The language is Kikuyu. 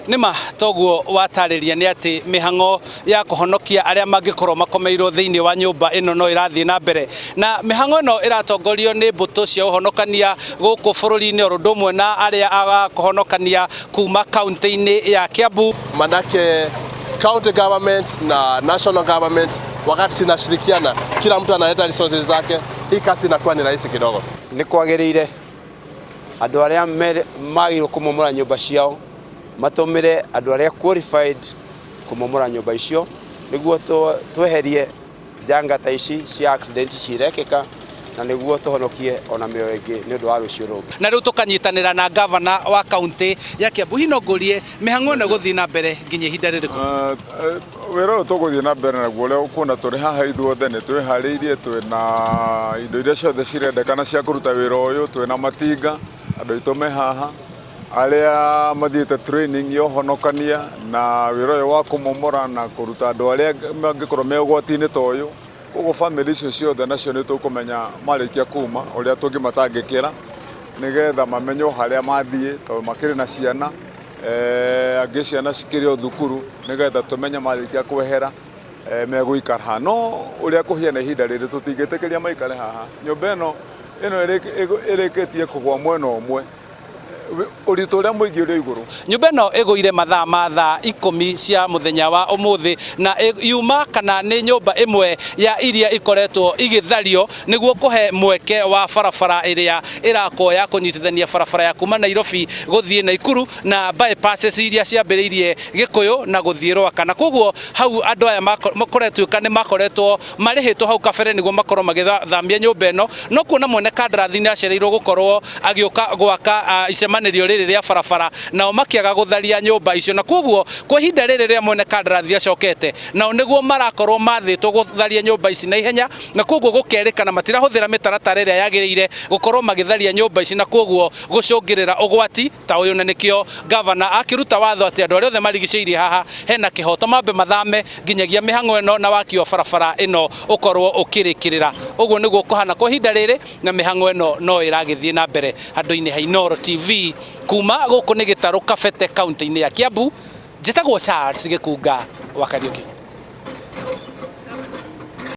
Nĩma toguo watarĩria nĩ atĩ mĩhang'o ya kũhonokia arĩa mangĩkorwo makomeirwo thĩinĩ wa nyũmba ĩno no ĩrathiĩ na mbere, na mĩhang'o ĩno ĩratongorio nĩ mbũtũ cia ũhonokania gũkũ bũrũri-inĩ oro ũndũ ũmwe na arĩa a kũhonokania kuma kaunti-inĩ ya Kiambu. Manake county government na national government wakati zinashirikiana, kila mtu analeta resources zake, hii kazi inakuwa ni rahisi kidogo. Nĩ kwagĩrĩire andũ arĩa magĩrĩirwo kũmomora nyũmba ciao matũmĩre andũ arĩa qualified kũmomora nyũmba icio nĩguo tweherie njanga ta ici cia accident cirekĩka na nĩguo tũhonokie ona mĩoyo ĩngĩ nĩ ũndũ wa rũciũ rũngĩ. Na rĩu tũkanyitanĩra na gavana wa kaunti ya Kiambu. Hihi no ngũrie mĩhang'o ĩno ĩgũthiĩ na mbere nginya ihinda rĩrĩkũ? Wĩra ũyũ tũgũthiĩ na mbere naguo ũrĩa ũkuona tũrĩ haha ithuothe nĩ twĩharĩirie, twĩna indo iria ciothe cirendekana cia kũruta wĩra ũyũ, twĩna matinga, andũ aitũ me haha, arĩa mathiĩte training ya ũhonokania na wĩra ũyũ wa kũmomora na kũruta andũ arĩa mangĩkorwo me ũgwati-inĩ ta ũyũ. Koguo bamĩrĩ icio ciothe nacio nĩ tũkũmenya marĩkia kuma ũrĩa tũngĩmatangĩkĩra nĩgetha mamenye o harĩa mathiĩ tondũ makĩrĩ na ciana, angĩ ciana cikĩrĩ o thukuru nĩgetha tũmenye marĩkia kwehera megũikara ha. No ũrĩa kũhiana ihinda rĩrĩ tũtingĩtĩkĩria maikare haha. Nyũmba ĩno ĩno ĩrĩkĩtie kũgwa mwena ũmwe, ũritũ ũrĩa mũingĩ ũrĩ igũrũ. Nyũmba ĩno ĩgũire mathaa ma thaa 10 cia mũthenya wa ũmũthĩ na yuma kana nĩ nyũmba ĩmwe ya iria ikoretwo igĩthario nĩguo kũhe mweke wa barabara ĩrĩa ĩrakwo ya kũnyitithania barabara ya kuma Nairobi gũthiĩ Naikuru na bypasses iria ciambĩrĩirie Gĩkũyũ na gũthiĩ Rwaka. Na koguo hau andũ aya kũretuĩka nĩ makoretwo marĩhĩtwo hau kabere nĩguo makorwo magĩthamia nyũmba ĩno, no kuona mwene kandarathi nĩ acereirwo gũkorwo agĩũka gwaka icemanĩrio rĩrĩ rĩa barabara, nao makĩaga gũtharia nyũmba icio, na koguo kwa ihinda rĩrĩ rĩa mwene kandarathi acokete, nao nĩguo marakorwo mathĩtwo gũtharia nyũmba ici na ihenya, na koguo gũkerĩkana matirahũthĩra mĩtaratara ĩrĩa yagĩrĩire gũkorwo magĩtharia nyũmba ici, na koguo gũcũngĩrĩra ũgwati ta ũyũ. Na nĩkĩo gavana akĩruta watho atĩ andũ arĩa othe marigicĩirie haha hena kĩhoto mambe mathame nginyagia mĩhang'o ĩno na waki wa barabara ĩno ũkorwo ũkĩrĩkĩrĩra. Ũguo nĩguo kũhana kwa ihinda rĩrĩ, na mĩhang'o ĩno no ĩragĩthiĩ na mbere handũ-inĩ ha Inooro TV. Kuma gũkũ nĩ Gĩtarũ Kabete, kaunti-inĩ ya Kiambu, njĩtagwo Charles Gĩkunga wa Kariũki.